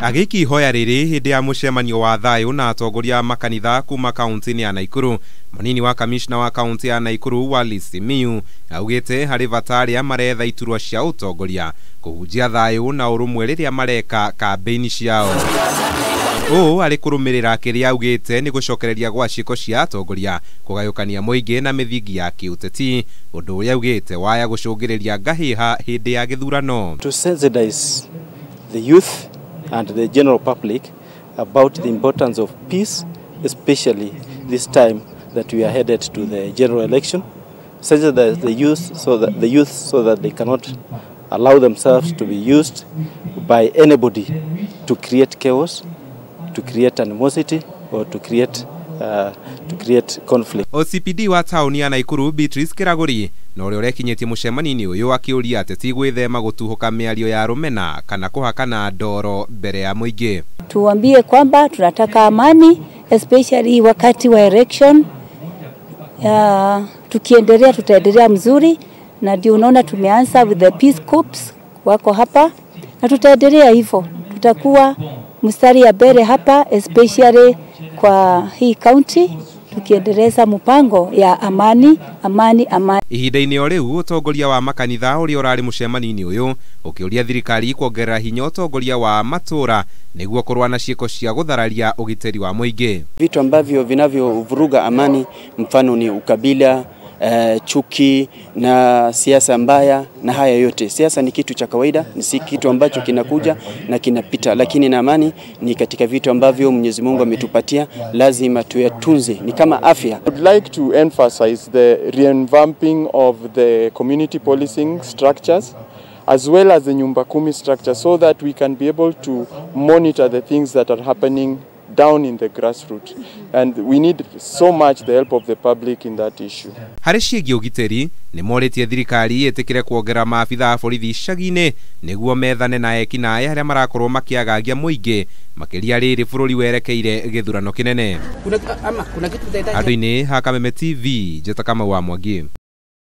Agĩikia ihoya rĩrĩ hĩndĩ ya mũcemanio wa thayũ na atongoria a makanitha kuma kaunti-inĩ ya Naikuru. Mũnini wa kamishna wa kaunti ya Naikuru Wallace Simiyu augĩte harĩ bata arĩa maretha iturwa cia ũtongoria kũhunjia thayũ na ũrũmwe rĩrĩa mareka kambĩini ciao. Ũũ arĩ kũrũmĩrĩra kĩrĩa augĩte nĩ gũcokereria gwa ciĩko cia atongoria kũgayũkania mũingĩ na mĩthingi ya kĩũteti, ũndũ ũrĩa augĩte waya gũcũngĩrĩria ngahĩha hĩndĩ ya gĩthurano. To sensitize the youth and the general public about the importance of peace, especially this time that we are headed to the general election. Sensitize the youth so that they cannot allow themselves to be used by anybody to create chaos, to create animosity, or to create conflict. OCPD wa taũni ya Naikuru Beatrice Kiraguri na ũrĩa ũrekinyĩtie mũcemanio-inĩ ũyũ akĩũria ateti gwĩthema gũtuhũka mĩario ya rũmena kana kũhakana ndoro mbere ya mũingĩ. Tuambie kwamba tunataka amani especially wakati wa election. Tukiendelea tutaendelea mzuri, na ndio unaona tumeanza with the peace corps wako hapa, na tutaendelea hivyo. Tutakuwa mstari ya mbele hapa especially kwa hii county tukiendeleza mpango ya amani, amani, amani. Ihinda-inĩ o rĩu ũtongoria wa makanitha ũrĩa ũrarĩ mũcemanio-inĩ ũyũ ũkĩũria thirikari kuongerera hinya ũtongoria wa matũra nĩguo kũrũa na ciĩko cia gũthararia ũgitĩri wa mũingĩ. Vitu ambavyo vinavyovuruga amani mfano ni ukabila, chuki na siasa mbaya na haya yote. Siasa ni kitu cha kawaida, ni si kitu ambacho kinakuja na kinapita, lakini na amani ni katika vitu ambavyo Mwenyezi Mungu ametupatia, lazima tuyatunze, ni kama afya. I would like to emphasize the revamping of the community policing structures as well as the Nyumba Kumi structure, so that we can be able to monitor the things that are happening down in the grassroots, and we need so much the help of the public in that issue. Harĩ ciĩgiĩ ũgitĩri nĩ morĩtie thirikari ĩtĩkĩre kuongerera maabitha a borithi icagi-inĩ nĩguo methane na ekinaĩ arĩa marakorwo makĩagagia mũingĩ makĩria rĩrĩ bũrũri werekeire gĩthurano kĩnene. Andũ-inĩ ha Kameme TV, Njĩta Kamau wa Mwangi.